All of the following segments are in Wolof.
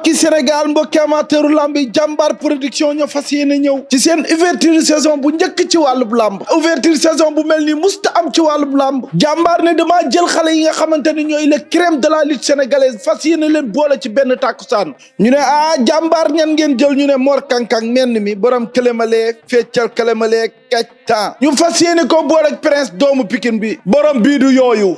mbokki Sénégal mbokki amateuru lamb yi jàmbaar production ñoo fas yéene ñëw ci seen ouverture saison bu njëkk ci wàllub lamb ouverture saison bu mel ni musta am ci wàllub lamb jàmbaar ne damaa jël xale yi nga xamante ne ñooy le crème de la lutte sénégalaise fas yéene leen boole ci benn tàkkusaan ñu ne jàmbaar ñan ngeen jël ñu ne Mor Kankang menn mi borom këlemalee feccal këlemalee kectan ñu fas yéene ko boole ak prince doomu Pikine bi borom bii du yooyu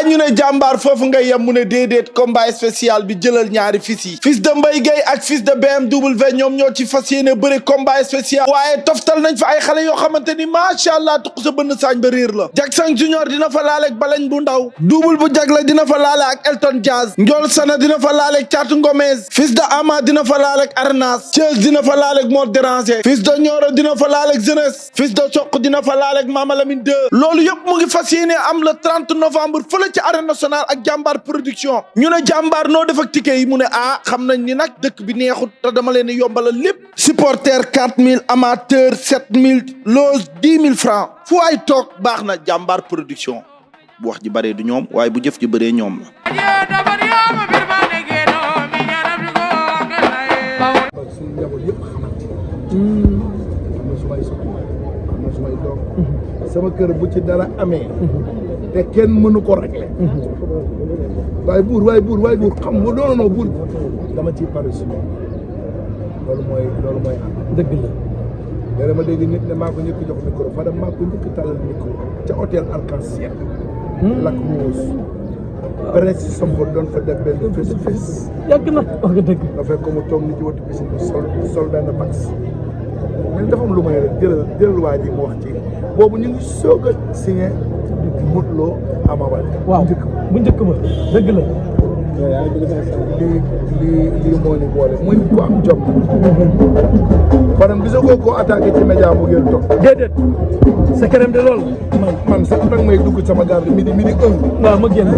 ñu ne jàmbaar foofu nga yem mu ne déedéet combat spécial bi jëlal ñaari fils yi fils de Mbaye Gueye ak fils de BMW ñoom ñoo ci fas yéene bëri combat spécial waaye toftal nañ fa ay xale yoo xamante ni macha allah tuq sa bënn saañ ba riir la Jackson Junior dina fa laale ak Balañ bu ndaw double bu jagle dina fa laale ak Elton Jazz Ndiol Sana dina fa laale ak Thiatou Ngomez fils de Ama dina fa laale ak Arnas Thiès dina fa laale ak Mor Déranger fils de Nioro dina fa laale ak Jeunesse fils de Sokh dina fa laale ak Mama Lamine 2 loolu yëpp mu ngi fas yéene am le 30 novembre fële ci arène nationale ak jàmbaar production ñu ne jàmbaar noo def ak ticket yi mu ne xam nañ ni nag dëkk bi neexut te dama leen di yombalal lépp supporter 4000 amateur 7000 loge 10 000 francs fu ay toog baax na jàmbaar production bu wax ji bëree du ñoom waaye bu jëf ji bëree ñoom la suñu njaboot yëpp xamante am na sumay soxna am na sumay doom sama kër bu ci dara amee te kenn mënu ko régler waaye buur xam nga non buur dama ciy pare suñu loolu mooy am dëgg la léeg ma dégg nit ne maa ko njëkk jox micro Fadam maa ko njëkk tàllal micro ca hôtel Arc-en-Ciel Lac Rose presse sombo doon fa def benn face to face yàgg na wax nga dëgg nga fekk ko mu toog ni ci watu piscine bi sol benn bax mais dafa am lu may rek jëlal waa ji mu wax ci boobu ñu ngi soog a signé Modou Lo Ama Baldé waaw bu njëkk ba dëgg la lii moo ni boole muy ko am jom Fadam gisoo ko attaqué ci média mu ngeen toog déedéet sa këram de loolu man sax danga may dugg sama garde midi waaw ma génn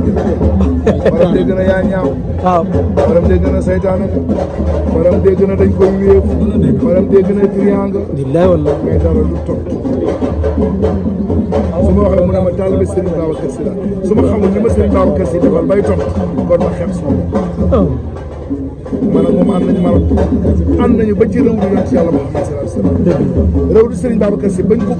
Fadam dégg na yaa ñaaw waaw Fadam dégg na saytaane Fadam dégg na dañ koy wéef Fadam dégg na triangle billaay wallaay mais dara du toog su ma waxee mu ne ma taalibe Serigne Babacar Sy la su ma xamul li ma Serigne Babacar Sy defal bay toog kon ma xeeb soo man ak moom ànd nañu ba ci réew du yonent yàlla Muhammad sallallahu alayhi wasallam réew du Serigne Babacar Sy bañ ko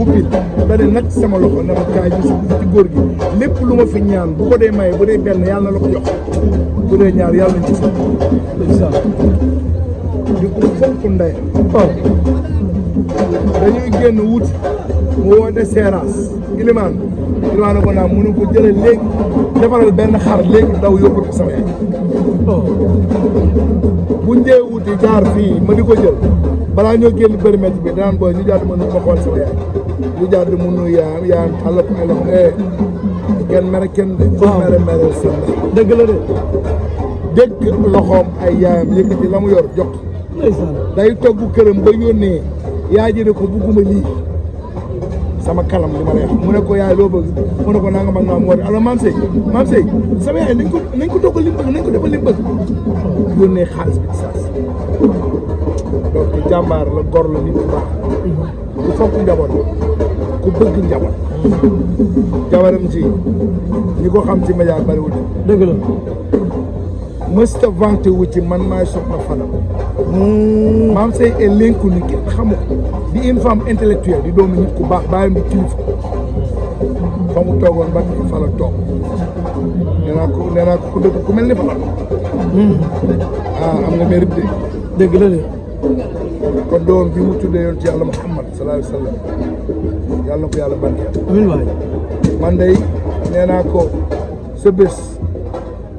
ubbil da ne nag sama loxo na ma kaay ñu ci góor gi lépp lu ma fi ñaan bu ko dee maye bu dee benn yàlla na la ko jox bu dee ñaar yàlla nañ ci sax di ko fonk ndey dañuy génn wuti mu woote Seras Ilimaan ko naa mënu ko jëlee léegi defaral benn xar léegi daw yóbbu ko sama yaay bu njee wuti jaar fii ma di ko jël balaa ñoo génn périmètre bi danaan booy ñu jaar ma xool sama yaay ñu jaar di mu nuyu yaayam tàllal ko ay loxo kenn mere kenn de mere seen dëgg la de dégg loxoom ay yaayam yëkkati la mu yor jox day togg këram ba yónnee yaay ji ne ko bugguma lii sama kalam li ma lay wax mu ne ko yaay loo bëgg mu ne ko nanga mag naa mu war alors maam Sey sama yaay nañ ko toggal li mu bëgg nañ ko defal li mu bëgg yónnee xaalis bi saas donc jàmbaar la gor la nit ku baax ku fonk njaboot ku bëgg njaboot jabaram ci ñi ko xam ci média bariwul dëgg la mësta vanté wu ci man maay soxna Fadam maam Sey est l'inconnu kenn xamu ko di une femme intellectuelle di doomu nit ku baax bàyyam di kilifa fa mu toogoon ba fa la toog nee naa ko ku dëkk ku mel ni Fadam am nga mérite de dëgg la de kon doom bi mu tuddee yoon ci yàlla Muhammad sallallahu alayhi wa sallam yàlla na ko yàlla barkeel amiin waay man day nee naa ko sa bés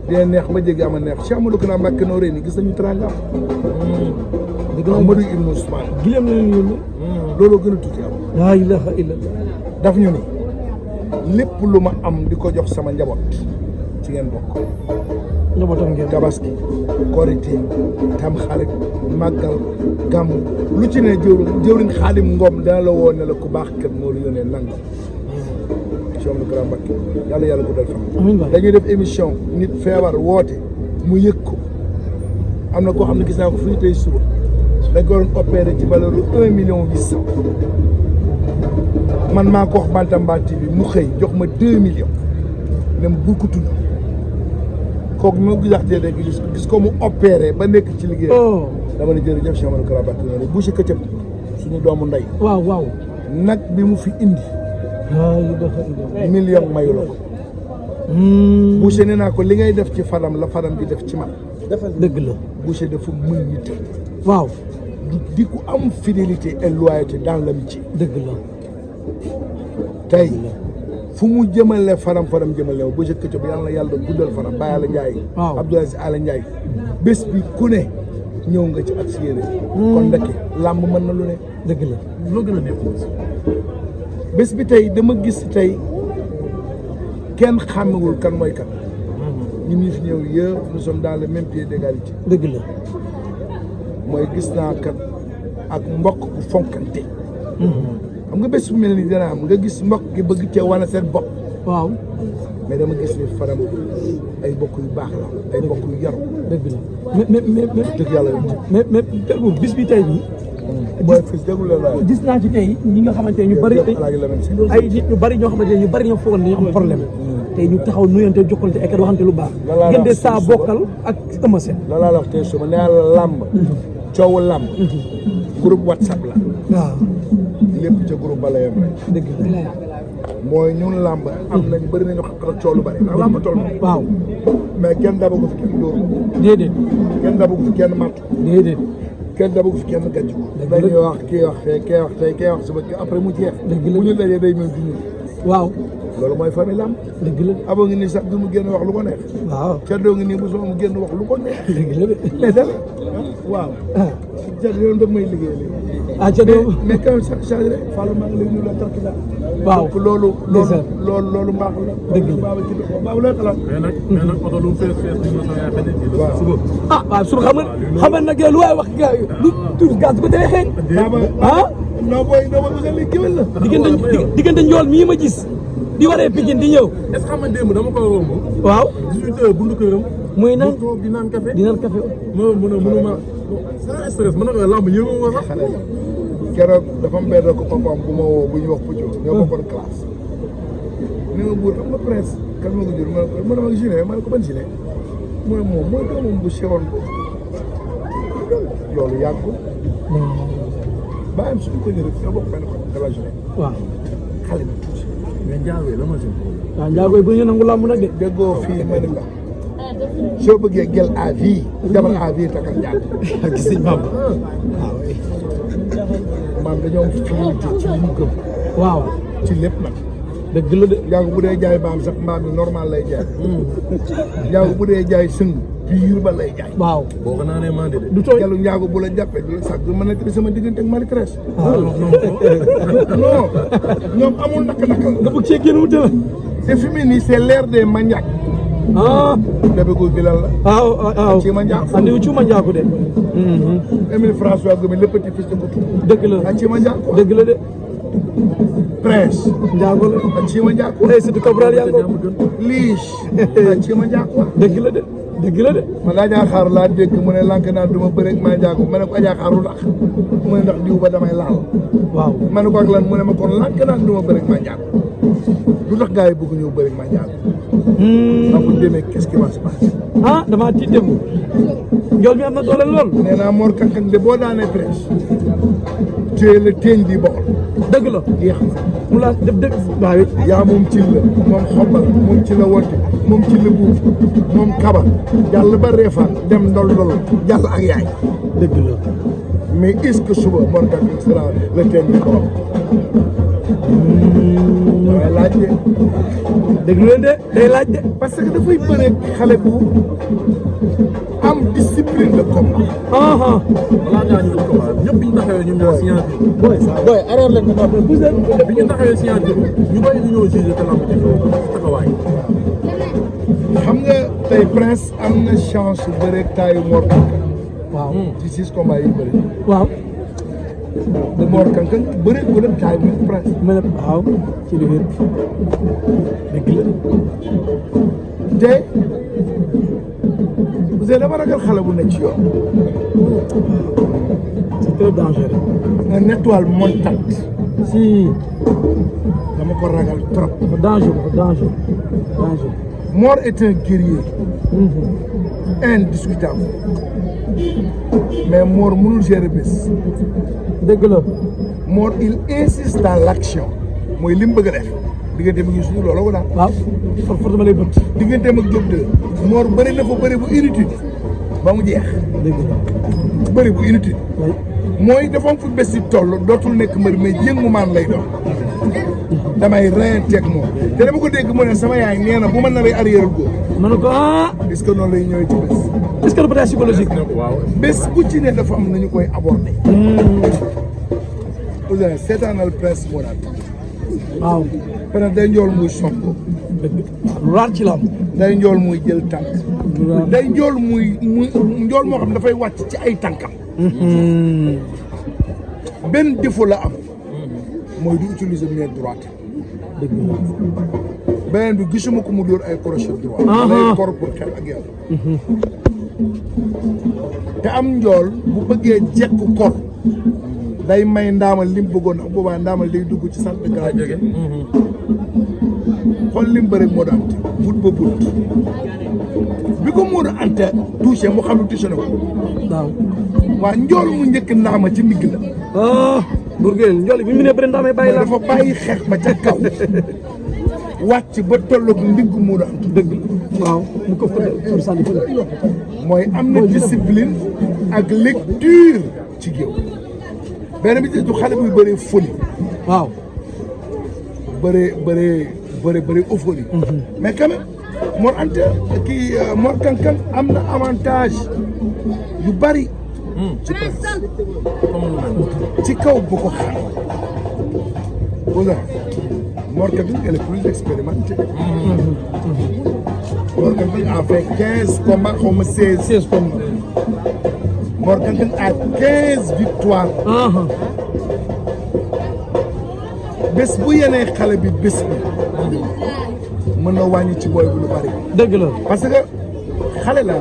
dina neex ba jéggi ama neex Cheikh Amadou Kana Mbacké noo rëy ni gis nañu teraanga Amadou Ibn Ousmane gileem la leen yónni looloo gën a tuuti am laa ilaha illallah daf ñu ni lépp lu ma am di ko jox sama njaboot ci ngeen bokk njabootam ngeen tabaski korité tam xarit màggal gàmm lu ci ne jëwriñ Xaadim Ngom dana la woo ne la ku baax kat moo la yónnee nangam Cheikh Amadou Kana Mbacké yàlla guddal fan dañuy def émission nit feebar woote mu yëg ko am na koo xam ne gis naa ko fii tey suba dañ ko doon opéré ci valeur 1,8 million man maa ko wax Bantamba TV mu xëy jox ma 2 millions ne ma bul ko tudd kooku moo gisaxtee rek gis ko mu opéré ba nekk ci liggéey oh dama ne jërëjëf Cheikh Amadou Kara Mbacké noonu Boucher Ketchup suñu doomu ndey waaw waaw nag bi mu fi indi million mayu la ko Boucher nee naa ko li ngay def ci Fadam la Fadam di def ci man dëgg la Boucher dafa mën nit waaw di ku am fidélité et loyauté dans l'amitié dëgg la tey fu mu jëmale Fadam jëmale wu Boucher Ketchup yàlla na yàlla guddal Fadam Baye Alla Ndiaye waaw Abdoulaye Sy Alla Ndiaye bés bi ku ne ñëw nga ci ak si yéene kon ndeke làmb mën na lu ne dëgg la loo gën a nekk bés bi tey dama gis tey kenn xàmmewul kan mooy kan ñun ñi fi ñëw yëpp nous sommes dans le même pied d'égalité dëgg la mooy gis naa kat ak mbokk bu fonkante xam nga bés bu mel ni dana am nga gis mbokk gi bëgg cee wane seen bopp waaw mais dama gis ni Fadam ay mbokk yu baax la ay mbokk yu yaru dëgg la mais dëgg yàlla mais Père Bour bis bi tey bi booy fis déglu la laay gis naa ci tey ñi nga xamante ne ñu bari alaaji la même si ay nit ñu bari ñoo xamante ne ñu bari ñoo foogoon dañu am problème tey ñu taxaw nuyante jokkalante ay kàddu waxante lu baax ngeen de saa bokkal ak Eumeu Sène la laa la wax tey suma nee la làmb coowu làmb groupe WhatsApp la waaw lépp ca groupe ba la yem rek dëgg la mooy ñun làmb am nañ bëri nañu xam coow lu bari ndax làmb toll waaw mais kenn dabagu fi kenn dóor déedéet kenn dabagu fi kenn matt déedéet kenn dabagu fi kenn gàcc ko dañuy wax kii wax fee kii wax tey kii wax suba après mu jeex Dëgg la. bu ñu dajee day mel du ñu waaw loolu mooy famille làmb dëgg la aboo ngi nii sax du mu génn wax lu ko neex waaw caddoo ngi nii bu soo mu génn wax lu ko neex dëgg la de mais dara waaw ah jad yoon daf may liggéey léegi ah ca doo mais quand même sax changé Fallou maa ngi lay nuyu la tarki la waaw donc loolu ndeysaan. loolu mbaax la Dëgg la. baaba ci baaba looy xalaat mais nag oto lu mu fees fees ñu na yaa xëy waaw. suba ah waaw su xam nga nag lu waay wax ga lu tuuti gaz ba demee xeeñ baaba ah non booy nga li géwél la diggante njool mii ma gis di waree Pikine di ñëw est-ce que xam nga démb dama koy romb waaw 18h bundu këram muy naan mu toog di naan café di naan café mënuma sans stress mën na ko lamb yëngu nga sax xale la keroog dafa am benn ko papaam bu ma woo bu ñuy wax Pucco ñoo bokkoon classe ni ma buur xam nga prince kan ma ko jur ma ne ma giné ma ne ko ban giné mu ne moom mooy doomam bu sewoon loolu yàggul bàyyam suñu ko ñëwee ñoo bokk benn ko de la journée waaw xale bi tuuti mais njaawee la ma si waaw njaagoy bu ñu nangu làmb nag de déggoo fii ma ne la soo bëggee gel à vie demal à vie takal njaag ak sëñ Bamba maam dañoo am fidélité ci li ñu gëm waaw ci lépp nag dëgg la de njaago bu dee jaay baam sax mbaam bi normal lay jaay njaago bu dee jaay sëng piir ba lay jaay waaw boo ko naanee mandi de du tooy gelu njaago bu la jàppee du la sax du mën a tëdd sama diggante ak Marie Thérèse non ñoom amul naka-naka nga bëgg cee génn wuute la te fi mu nii c'est l'ère des maniaques ah bébé guy bi lan la waaw waaw ci ma njaago andi wu ci ma njaago de Émile François Gomis le petit fils de Boutou dëgg la ak ci ma njaago dëgg la de Prince njaago la ak ci ma njaago tey surtout Cabral yaa ngi Liche ak ci ma njaago dëgg la de dëgg la de man Adja Xaar laa dégg mu ne lank naa du ma bëre ak maa njaago ma ne ko Adja Xaar lu tax mu ne ndax diw ba damay laal waaw ma ne ko ak lan mu ne ma kon lank naa du ma bëre ak maa njaago lu tax gars yi bëgg ñëw bëre ak maa njaago ndax bu demee qu'est-ce qui va se passer ah damaa tiit démb njool mi am na doole lool nee naa Mor Kankan de boo daanee Prince tu es le teeñ di boxal dëgg la jeex mu laa def dëgg waaw it yaa moom ci la moom xombal moom ci la wonte moom ci la buuf moom kaba jàll ba reefaan dem ndol jàll ak yaay dëgg la mais est-ce que suba Mor Kankan sera le teeñ di boxal waaye laaj de dëgg leen de day laaj de parce que dafay bëre xale bu am discipline de combat aha balaa ngaa ñëw ci combat ñëpp bi ñu taxawee ñun ñoo signature doy arrêté leen ko noonu bi ñu taxawee signature ñu bëri ñu ñëw jugé te lamb ci taxawaay xam nga tey Prince am na chance bëre taayu Mor Kankan waaw ci 6 combats yi bëri waaw Mor Kankan bëre ko dem taayu bi Prince ma ne waaw ci li wér dëgg la te vous êtes dama ragal xale bu nekk ci yoon c'est très dangereux un étoile montante si dama ko ragal trop dafa danger Mor est un guerrier indiscutable mais Mor mënul gérer bés. dëgg la. Mor il insiste dans l'action mooy li mu bëgg a def digganteem ak Youssou looloo ko daal. waaw for dama lay bët. digganteem ak Diop de Mor bëri na fa bëri bu inutile ba mu jeex. dëgg la. bëri bu inutile. oui. mooy dafa am fu bés yi toll dootul nekk mbër mais jéngu maan lay doon damay reyanteeg moom te dama ko dégg mu ne sama yaay nee na bu ma naree arrière góor. ma ne ko ah. est-ce que noonu lay ñëwee ci bés. est-ce que le bataille psychologique. waaw. bés bu ci ne dafa am nañu koy aborder. Ousseyn seetaanal prince moo daan. waaw. prince day njool muy sonko. dëgg lu raar ci la am. day njool muy jël tànk. lu raar. day njool muy njool moo xam dafay wàcc ci ay tànkam. benn défaut la am. mooy du utiliser main droite. dëgg la. beneen bi gisuma ko mu dóor ay crochet droit. lay kor pour xel ak yow. te am njool bu bëggee jekku kor day may ndaamal lim bëggoon ndax boobaa ndaamal day dugg ci centre de gravité. xool lim bëri moo daan te but ba but bi ko moo ante touché mu xam ne touché na ko. waaw. waa njool mu njëkk ndaama ci ndigg la. ah. Bourguel Ndiol bi mu ne bëri ndaamay bàyyi la. dafa bàyyi xeex ba ca kaw wàcc ba tolloog ndigg mu daan. dëgg waaw mu ko pour sànni fële. mooy am na discipline ak lecture ci géew benn bi ci du xale buy bëree folie waaw. bëree euphorie mais quand même Mor Anta kii Mor Kankan am na avantage yu bari ci presse ci kaw bu ko xaar Mor Kankan elle est plus expérimentée. Mor Kankan a fait 15 combats xaw ma 16 combats. Mor Kankan a 15 victoires. bés bu yenee xale bi bés bi mën na wàññi ci booy bu lu bari. dëgg la parce que xale la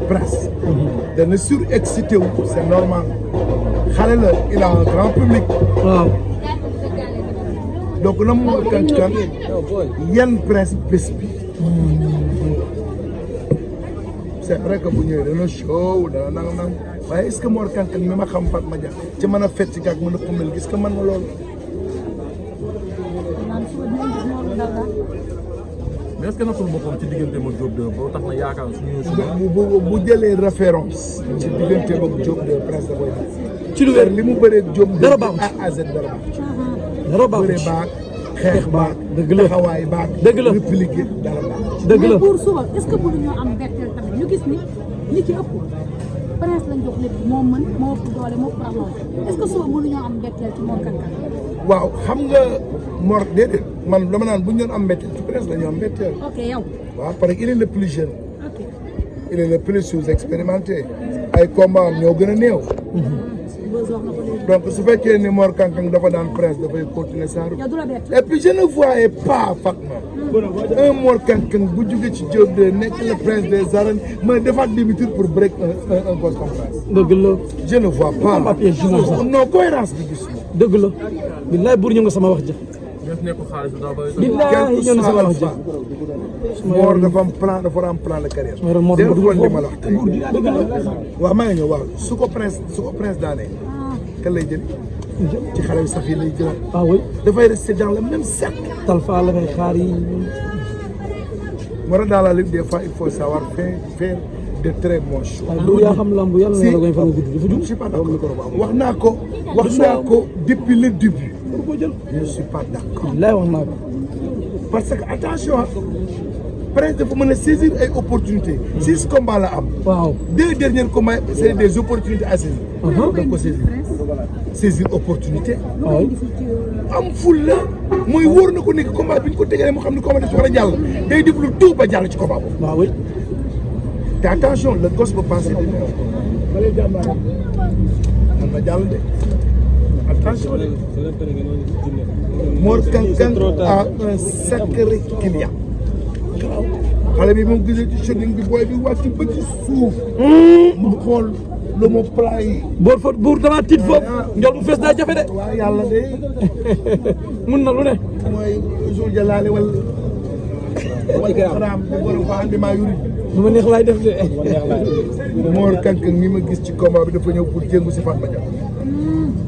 presse. dana surexcité wu c'est normal. xale la il a un grand public. waaw. donc na Mor Kankan yan presse bés bi. c'est vrai que bu ñëwee dana show dana nang waaye est-ce que Mor Kankan mi ma xam Fatma Dia ci mën a fecc gàgg mën a xumbel gis que mën na loolu. mais est-ce que natul boppam ci diggante ma Diop de boo tax na yaakaar suñu bu jëlee référence ci diggante ak Diop de presse da koy def. ci lu wér li mu bëree Diop de dara baaxu A à Z dara baaxu. dara baaxu bëree baag xeex baag. dëgg la taxawaay baag. dëgg la répliqué dara baax. dëgg la mais pour suba est-ce que mënuñoo am mbetteel tamit ñu gis ni li ci ëpp presse lañ jox lépp moo mën moo ëpp doole moo ëpp raxloon est-ce que suba mënuñoo am mbetteel ci Mor Kankan. waaw xam nga Mor déedéet man dama naan bu ñu doon am mbetteel ci presse la ñu am mbetteel. ok yow. waaw parce que il est le plus jeune. ok. il est le plus sous-expérimenté. ay combat am ñoo gën a néew. Beuz wax na ko léegi. donc su fekkee ni Mor Kankan dafa daan presse dafay continuer sa route. yow du la bett. et puis je ne voyais pas Fatma un Mor Kankan bu jóge ci Diop de nekk le prince des arènes mais defaat demi-tour pour break un poste comme presse. dëgg la je ne vois pas non cohérence bi gis dëgg la billaay buur ñëw nga sama wax ja ñoo fi nekkul xaalis bi daa bëri. billaay ñëw na sama wax ja Mor dafa am plan dafa am plan de carrière. Mor dégg nga li ma la wax tey waaw maa ngi ñëw waaw su ko prince daanee kan lay jël ci xale bi sax yi lay jëlaat. ah oui dafay rester dans le même cercle. Talfa la fay xaar yi. moo tax dans la lutte des fois il faut savoir faire de très bons choix. waaw yaa xam lamb yàlla na la koy fan nga gudd dafa jug. je suis pas d'accord wax naa ko depuis le début. je suis pas d'accord. billaay wax naa ko. parce que attention Prince dafa mën a saisir ay opportunités. 6 combats la am. waaw 2 derniers combats c'est des opportunités à saisir. da ko saisir opportunité. waaw. am ful la mooy wóor na ko nekk combat bi ñu ko tegalee mu xam ne combat dafa war a jàll day def lu tout ba jàll ci combat boobu. waaw oui. te attention le gosse peut penser de même. mën na jàll de attention de. Mor Kankan a un sacré client. xale bi moom gisee ci shooting bi booy bi wàcc ba ci suuf. mu xool le mot plat yi. buur dama tiit foofu. njol bu fees daa jafe de. waaw yàlla de. mun na lu ne. mooy jour jalaale wala. xaraam di borom ko andi maa yuri lu ma neex laay def de. Mor Kankang mi ma gis ci combat bi dafa ñëw pour jéngu si Fatma Dia.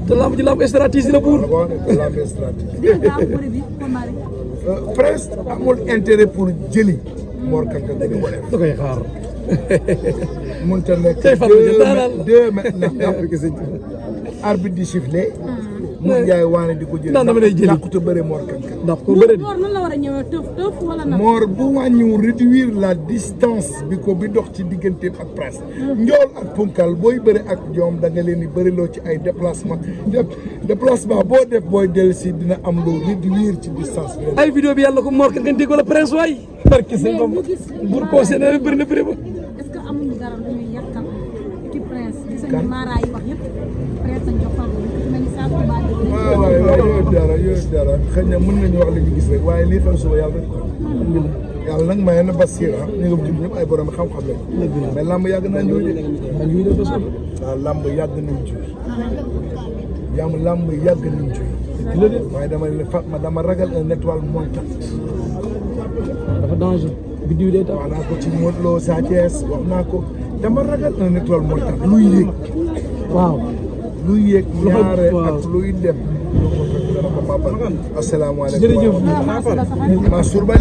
te lamb ji lamb stratégie la buur. d'accord la même stratégie. daa bëri bi combat bi. Prince amul intérêt pour jëli Mor Kankang di ko def. da koy xaar. mënut a nekk tey Fatma Dia daanaka deux maintenant arbitre di sifflé. mu jaay waane di ko jëli. naan dama lay jëli dàqute bëre Mor Kankang. ndax ko bëre di. Mor nan la war a ñëwee tëf wala na. Mor bu wàññiwul réduire la distance bi ko bi dox ci digganteem ak Prince. njool ak punkal booy bëre ak ñoom da nga leen di bëriloo ci ay déplacement boo def booy dellusi dina am loo réduire ci distance bi. ay vidéo bi yàlla ko Mor Kankang déggoo la Prince waay. barki sëñ Bamba buur conseil na bëri na bëri ba. est-ce que amuñu dara lu ñuy yàqal ci Prince. gis nañu Mara yi wax yëpp Prince lañ jox favori ku mel ni Sakho Ba dëgg la. waaw yooyu dara xëy na mën nañu wax li ñu gis rek waaye lii xew suba yàlla rek ko. yàlla nag maye na Basira ñu ngi jub ñëpp ay borom xam-xam lañ. mais lamb yàgg naa ñëw de. waaw lamb yàgg nañ ci. lamb yàgg nañ ci. waaye dama ne Fatma dama ragal un étoile montante. dafa danger. biddiw day tax wax naa ko ci Modou Lo Sa Thiès wax naa ko dama ragal un étoile montante luy yéeg. waaw. luy yéeg ñaare ak luy dem. asalaamaaleykum. jërëjëf. Mansour Ba